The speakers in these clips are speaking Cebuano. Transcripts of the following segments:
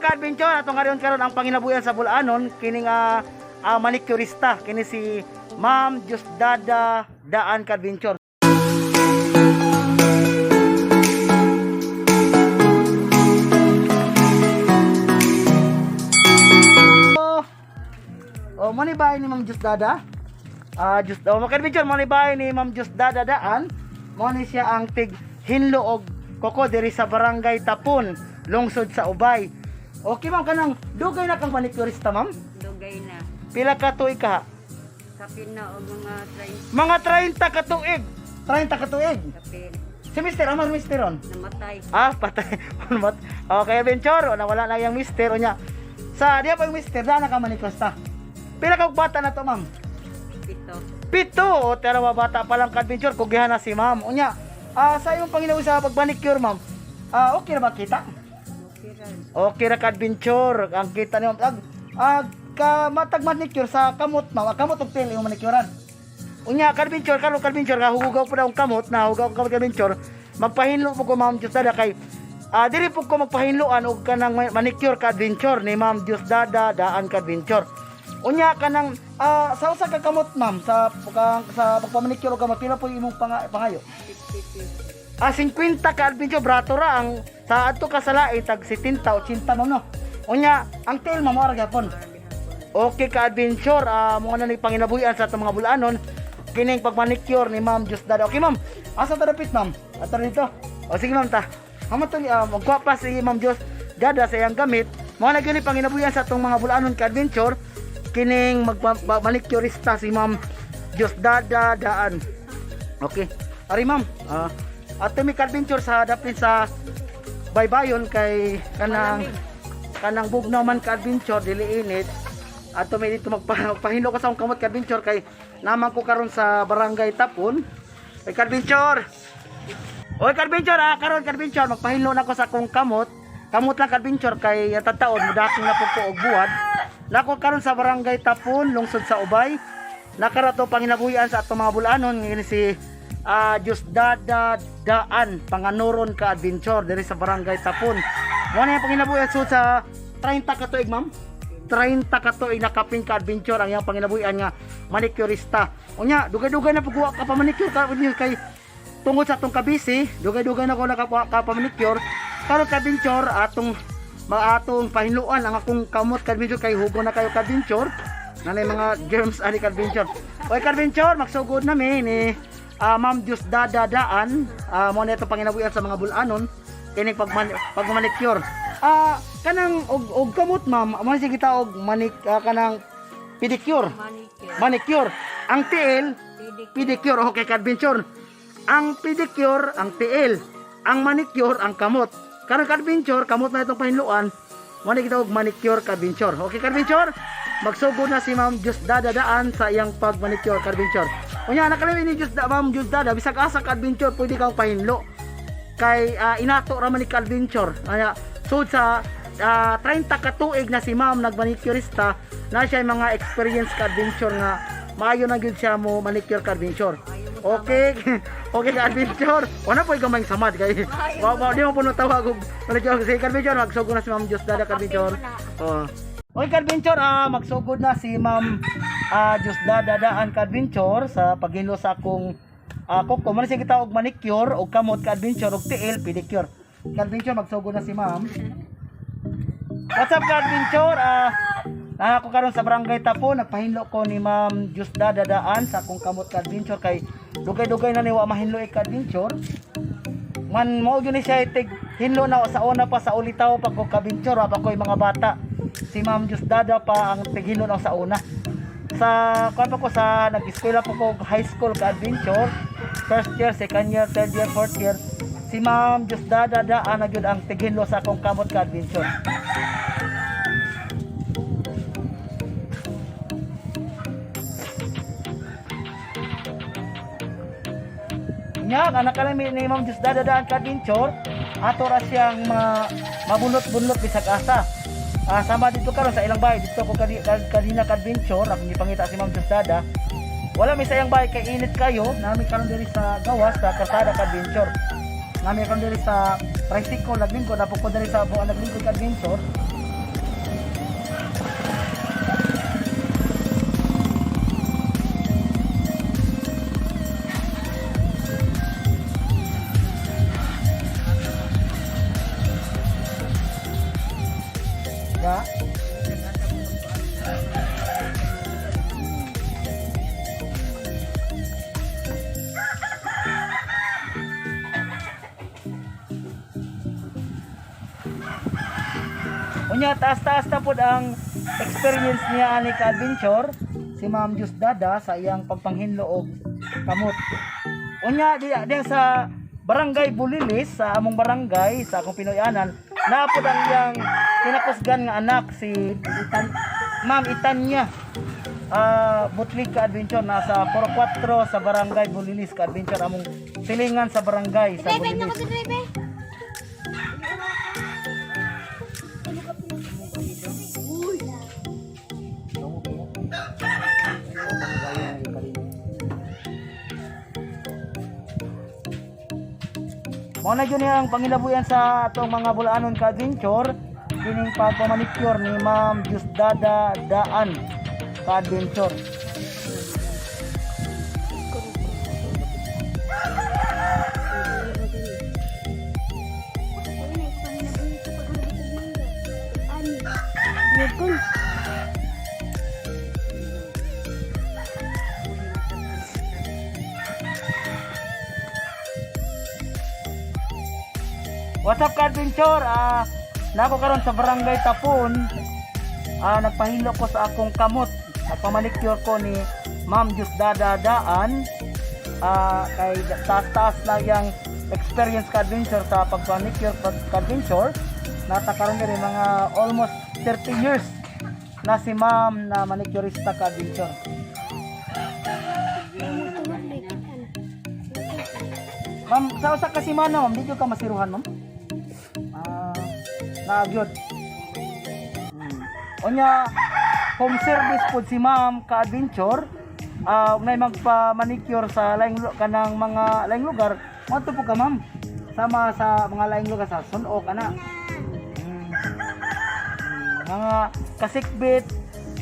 ka-adventure? Atong karon karon ang panginabuyan sa Bulanon kini nga manicurista kini si Ma'am Diosdada Daan ka-adventure. Oh, mo ni bahay ni Ma'am Diosdada? Ah, Diyos, oh, mga ka-adventure, mo ni bahay ni Ma'am Diosdada Daan. Mo ni siya ang tig hinlo og koko diri sa Barangay Tapon, lungsod sa Ubay. Okay ma'am, kanang dugay na kang manicurista, ma'am? Dugay na. Pila ka tuig ka? Kapin na og mga 30. Mga 30 ka tuig. 30 ka tuig. Kapin. Si Mister, amar Mister ron. Namatay. Ah, patay. Okay, adventure, nawala na yung mister o niya. Sa diya pa yung mister, daan na ka manicurista. Pila ka bata na to, ma'am? 7. 7 o terawa bata pa lang ka-adventure, kugihan na si ma'am. Unya, sa imong Panginoon sa pagmanicure, ma'am. Okay ra ba kita? Okay ra. Okay ra ka-adventure. Ang kita ni ma'am. Ag, ag ka matag manicure sa kamot, ma'am. Ah, kamot og tail imong manicurean. Unya, ka-adventure, karon ka-adventure ka hugaw pa daw ang kamot, na hugaw ang kamot ka-adventure. Magpahinlo po ko, Ma'am Diosdada, kay diri po ko magpahinloan og kanang manicure ka-adventure ni Ma'am Diosdada Daan ka-adventure. Unya kanang sa usa ka kamot, ma'am, sa pagpamanicure og kamot, pila po imong pangayo? 50 pesos. Ah, 50 ka adventure brato ra ang sa adto ka sa lain tag 70 80, ma'am, no. Unya, ang tail, ma'am, ora gyapon. Okay ka adventure, mo na ni panginabuhian sa atong mga bulanon kining pagmanicure ni Ma'am Diosdada. Okay ma'am, asa ta dapit, ma'am? Ato dito. O sige ma'am ta. Hamo to magkuha pa si Ma'am Diosdada sa iyang gamit. Mo na gyud ni panginabuhian sa atong mga bulanon ka adventure kining magmanicurista si Ma'am Diosdada Daan. Okay. Ari ma'am, ato mi ka-adventure sa dapit sa baybayon kay kanang kanang bugnaw man ka-adventure, dili init. Ato may dito magpahinlo ko sa akong kamot ka-adventure kay naman ko karon sa Barangay Tapon. Oy ka-adventure. Oy ka-adventure, karon ka-adventure magpahinlo na ko sa akong kamot. Kamot lang ka-adventure kay ang taon mudaking na pud ko og buwad. Nako karon sa Barangay Tapon, lungsod sa Ubay. Nakarato panginabuhian sa atong mga bulanon ngini si Diosdada Daan Panganuron ka adventure diri sa Barangay Tapon. Mo na yung panginabuhian so sa 30 ka tuig, ma'am. 30 ka tuig nakaping ka adventure ang iyang panginabuhian nga manicurista. Unya, dugay-dugay na pugwa ka pa manicure ka kay tungod sa atong kabisi, dugay-dugay na ko nakakuha ka pa manicure. Karon ka adventure atong maatong pahinluan ang akong kamot ka adventure kay hugo na kayo ka adventure. Nanay mga germs ani ka adventure. Oy ka adventure, magsugod na mi ni Ma'am Diosdada Daan. Mo na ito panginabuhian sa mga bulanon kining pagmanicure. Kanang og kamot ma'am, mo na kita og manik kanang pedicure. Manicure. Manicure. Ang tiil, Pedicure. pedicure. Okay ka adventure. Ang pedicure, ang tiil. Ang manicure, ang kamot. Karon ka adventure, kamot na itong pahinluan. Mo na kita og manicure ka adventure. Okay ka adventure? Magsugod na si Ma'am Diosdada Daan sa iyang pag-manicure ka adventure. Unya nakalimi ni Diosdada, Ma'am Diosdada, bisag asa ka adventure pwede kang pahinlo. Kay inato ra man ni ka adventure. Anya sud sa 30 ka tuig na si Ma'am nagmanicurista na siya yung mga experience ka adventure nga maayo na gyud siya mo manicure ka adventure. Okay. Okay ka adventure. Wala po gamay samad kay. Wa wa di mo puno tawag og manicure si ka adventure, magsugod na si Ma'am Diosdada ka adventure. Oh. Okay ka adventure, magsugod na si Ma'am Diosdada Daan ka adventure sa paghilo sa akong koko. Man siya kita og manicure og kamot ka adventure og tiil pedicure. Ka adventure, magsugod na si Ma'am. What's up ka adventure? Naa ko karon sa Barangay Tapo, nagpahinlo ko ni Ma'am Diosdada Daan sa akong kamot ka adventure kay dugay-dugay na ni wa mahinlo ka adventure. Man mo gyud ni siya itig hinlo na sa una pa sa ulitaw pa ko ka adventure, wa pa ko'y mga bata. Si Ma'am Diosdada pa ang tighinlo na sa una. Sa kuan pa ko sa nag-eskwela pa ko high school ka adventure, first year, second year, third year, fourth year. Si Ma'am Diosdada Daan na gyud ang tighinlo sa akong kamot ka adventure. Nya, anak ka lang ni Ma'am Diosdada Daan ka adventure, ato ra siyang mabunot-bunot bisag asa. Sama dito karon sa ilang bahay dito ko kanina ka adventure, akong gipangita si Ma'am Diosdada. Wala mi sa iyang bahay kay init kayo, nami karon diri sa gawas sa kalsada ka adventure. Nami karon diri sa tricycle naglingkod, napo ko diri sa buang naglingkod ka adventure. Sa? Unya, taas-taas na pod ang experience niya ani ka adventure si Ma'am Diyos Dada sa iyang pagpanghinlo og kamot. Unya di sa Barangay Bulilis, sa among barangay sa akong Pinoyanan, naa pod ang iyang kinakusgan nga anak, si Itan, Ma'am Itanya. Butlig ka adventure, nasa 44 sa Barangay Bulilis ka adventure, among silingan sa barangay sa Bulilis. Mao na jud ang pangilabuyan sa atong mga bulaanon ka adventure, kining pagpamanicure ni Ma'am Diosdada Daan ka adventure. What's up ka adventure? Nako karon sa Barangay Tapon. Nagpahilo ko sa akong kamot. Nagpamanicure ko ni Ma'am Diosdada Daan. Kay taas-taas na yang experience ka adventure sa pagpanicure ka adventure. Nata karon diri mga almost 30 years na si Ma'am na manicurista ka adventure. Ma'am, sa usa ka semana, ma'am, di jud ka masiruhan, ma'am? Naagyod. Unya, home service pod si ma'am ka-adventure. Ug nay magpa-manicure sa laing kanang mga laing lugar, moadto po ka, ma'am. Sama sa mga laing lugar sa Sunok ana. Mga kasikbit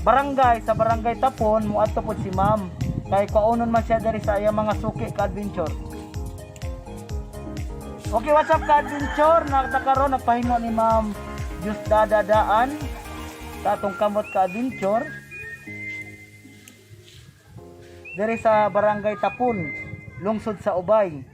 barangay sa Barangay Tapon, moadto pod si ma'am. Kay kaunon man siya diri sa iyang mga suki ka-adventure. Okay, what's up ka-adventure? Nakakaroon, nagpahimo ni Ma'am Diyos Dadadaan sa atong kamot ka-adventure. Diri sa Barangay Tapon, lungsod sa Ubay.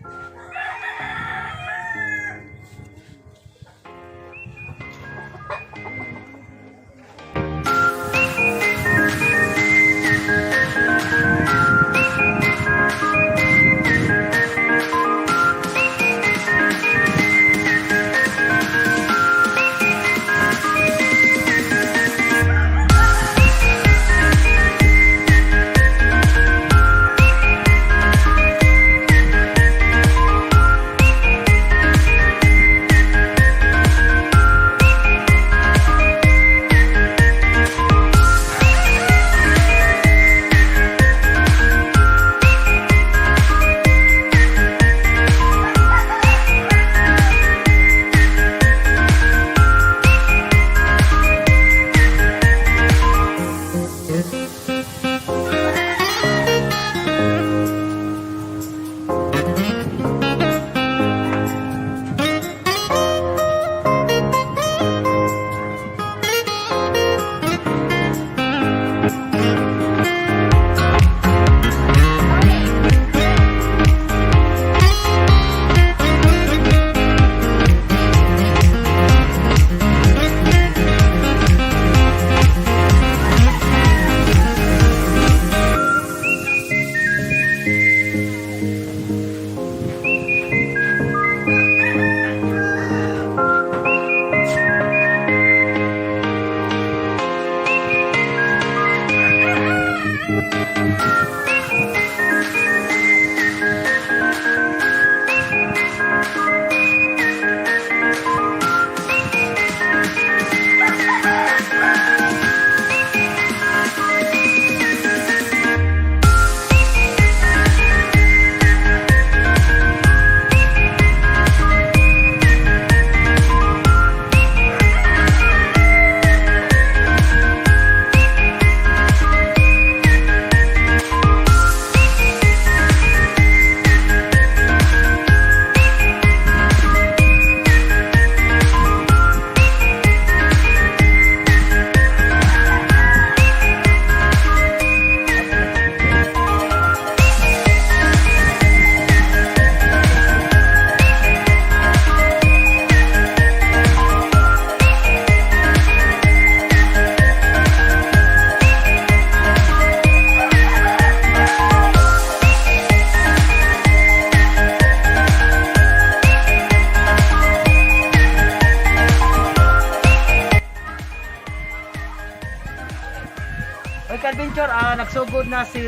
Oy, ka-adventure, nagsugod na si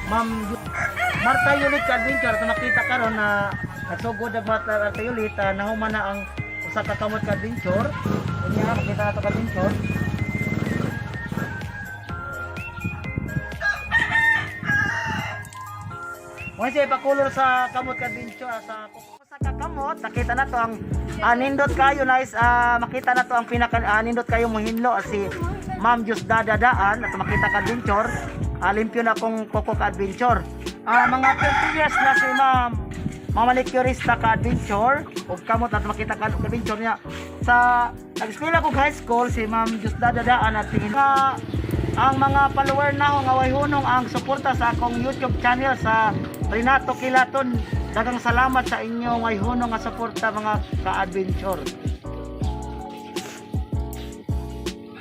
Ma'am Marta Yulit, ka-adventure. Kung makita karon na nagsugod na Marta Yulit, nahuman na ang usa ka kamot, ka-adventure. Unya makita na to, ka-adventure. Mo siya ipakulor sa kamot, ka-adventure, sa sa kakamot, nakita na to ang nindot kayo, nice, makita na to ang pinaka nindot kayo mohinlo, si Ma'am Diyos dadadaan at makita ka adventure, limpyo na kong koko ka adventure. Mga 30 years na si Ma'am mamanicurista ka adventure ug kamot at makita ka adventure niya sa nag-eskwela ko high school si Ma'am Diyos dadadaan at tingin ang mga follower na ho nga way hunong ang suporta sa akong YouTube channel sa Renato Kilaton. Daghang salamat sa inyo way hunong nga suporta, mga ka-adventure.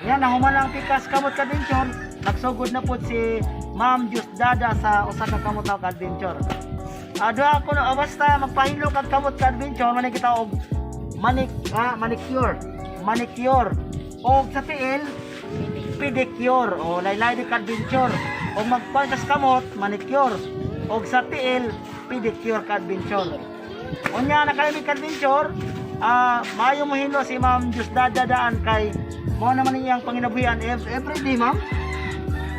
Yan, nahuman ang pikas kamot, ka-adventure. Nagsugod na po si Ma'am Diyos Dada sa usa ka kamot na ka-adventure. Duha ko na, basta magpahilo kag kamot, ka-adventure, manik kita og manicure. Manicure. Og sa tiil, pedicure o laylay di ka-adventure. O magpangkas kamot, manicure. Og sa tiil, pedicure, ka-adventure. Unya na kayo ka-adventure, maayo mo hino si Ma'am Diyos dadadaan kay mo naman iyang panginabuhian every day, ma'am.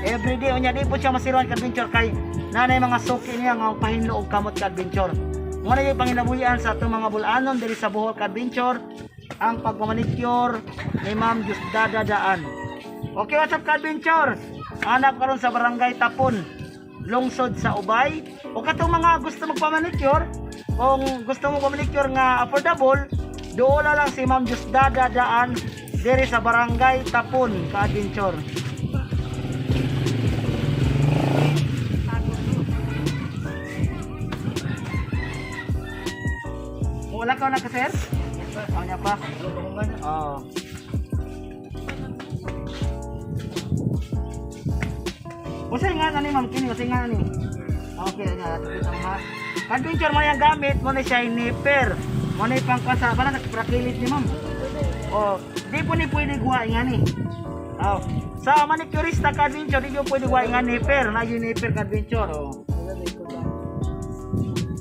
Every day, unya di po siya masiruan, ka-adventure, kay nanay mga suki niya nga pahinlo og kamot, ka-adventure. Mo na yung panginabuhian sa atong mga bulanon diri sa Bohol, ka-adventure, ang pagmamanicure ni Ma'am Diyos dadadaan. Okay, what's up, ka-adventure? Anak karon sa Barangay Tapon, lungsod sa Ubay. O katong mga gusto magpamanicure, kung gusto mo pamanicure nga affordable, doon na lang si Ma'am Diyos dadadaan diri sa Barangay Tapon, ka-adventure. Wala ka na ka, sir? Ano niya pa? Oo. Usay nga na ni ma'am kini, usay nga na ni. Okay, ano kita mo ha. Adventure mo yung gamit mo ni siya nipper. Mo ni pangkasa para nagprakilit ni ma'am. Oh, di po ni pwede guwa nga ni. Oh. Sa manicurista ka adventure, di po pwede guwa nga nipper, na yung nipper ka adventure. Oh.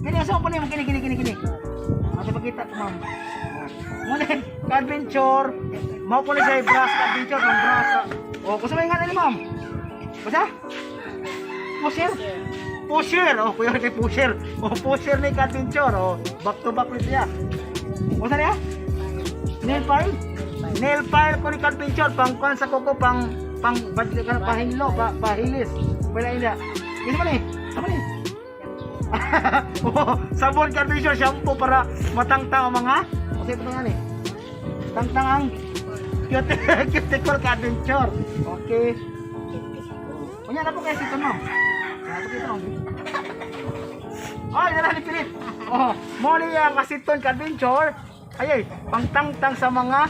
Kini asa po ni mo kini kini kini kini. Ate pakita ko, ma'am. Mo ni ka-adventure, mao po ni siya brush, ka-adventure, pang brush. Oh, kusa may nga ni ma'am. Kusa? Pusher? Pusher. Oh, kuya kay pusher. Oh, pusher ni ka-adventure. Oh, back to back ni siya. Kusa niya? Nail file? Nail file ko ni ka-adventure, pang kuan sa kuko, pang pang badli ka pahinlo, pa, pahilis. Wala ina. Kini man eh. Sama ni. Oh, sabon, ka-adventure, shampoo para matangtang ang mga. Kasi ito nga ni. Tangtang ang cuticle, ka-adventure. Okay. Unya na po kayo sito no. Ano kita no? Ay, dala ni Philip. Oh, mo ni ang asiton, ka-adventure. Ay, ay, pangtangtang sa mga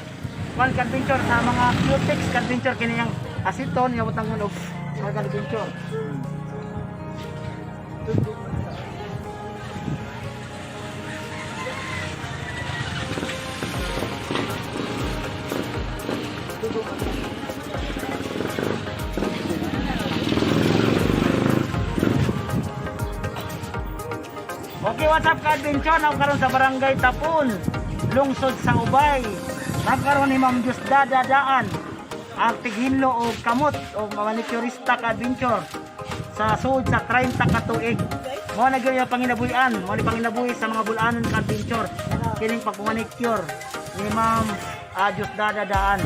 one ka-adventure sa mga cutex, ka-adventure, kini ang asiton nga butang og mga ka-adventure. Okay, what's up, ka-adventure? Ako karon sa Barangay Tapon, lungsod sa Ubay. Nagkaroon ni Ma'am Diyos dadadaan ang tighinlo o kamot o manicurista, ka-adventure, sa sud sa 30 ka tuig. Mao na gyud ang panginabuhian, mao ni panginabuhi sa mga bulanon, ka-adventure. Kining pagmanicure ni Ma'am Diyos dadadaan.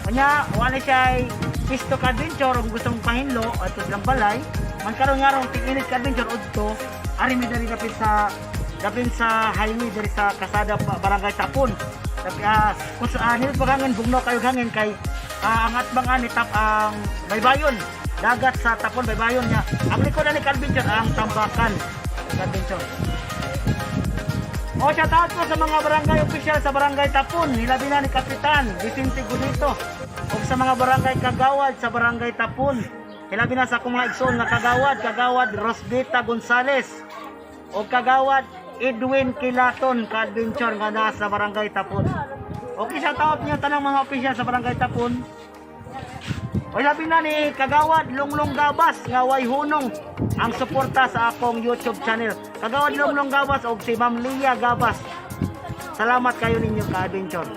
Kanya, wala siya ay pisto, ka-adventure, kung gusto mong pahinlo at silang balay. Man karon nga rong tig-init, ka-adventure, udto ari mi diri dapit sa highway diri sa kasada Barangay Tapon. Tapi kung sa nindot paghangin, bugnaw kayo hangin kay ang atbang ani tap ang baybayon. Dagat sa Tapon baybayon niya. Ang likod ani, ka-adventure, ang Tambakan, ka-adventure. O shout out po sa mga barangay official sa Barangay Tapon, hilabi na ni Kapitan Vicente Gudito. O sa mga barangay kagawad sa Barangay Tapon, hilabi na sa akong mga igsoon nga kagawad, Kagawad Rosbita Gonzales o Kagawad Edwin Kilaton, ka-adventure, nga nasa Barangay Tapon. Okay, shout out niyo tanang mga official sa Barangay Tapon. O labi na ni Kagawad Lunglong Gabas nga way hunong ang suporta sa akong YouTube channel. Kagawad Lunglong Gabas og si Ma'am Lia Gabas. Salamat kayo ninyo ka-adventure.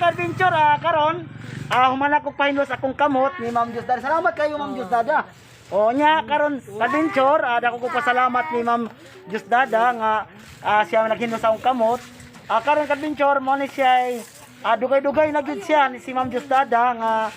Ka-adventure karon, humana ko pahinlos akong kamot ni Ma'am Diosdada. Salamat kayo, Ma'am Diosdada. O nya karon ka-adventure, dako ko pasalamat ni Ma'am Diosdada nga siya ang naghinlos sa akong kamot. Karon ka-adventure mo ni siya ay, dugay-dugay na gyud siya ni si Ma'am Diosdada nga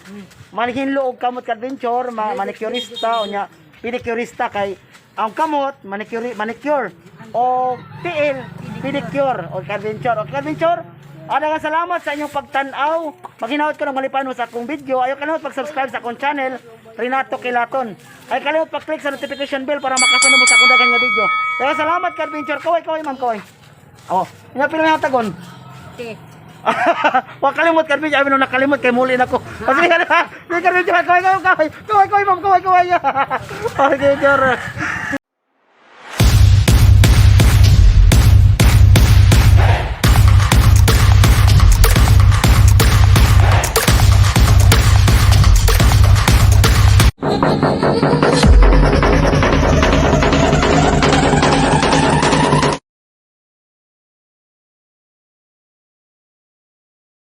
manhinlo og kamot ka-adventure, manicurista o nya pedicurista kay ang kamot manicure manicure o tiil pedicure o ka-adventure. O ka-adventure, nga salamat sa inyong pagtan-aw. Maghinawat ko ng malipano sa akong video. Ayaw kalimot pag-subscribe sa akong channel, Renato Kilaton. Ay kalimot pag-click sa notification bell para makasunod mo sa akong daghang nga video. Kaya salamat ka adventure. Kaway kaway ma'am kaway. Oh, ina pila na tagon. Okay. Wa kalimot ka adventure. Ay no nakalimot kay muli na ko. Kasi ka na. Ka adventure. Kaway kaway kaway. Kaway kaway ma'am kaway kaway. Adventure.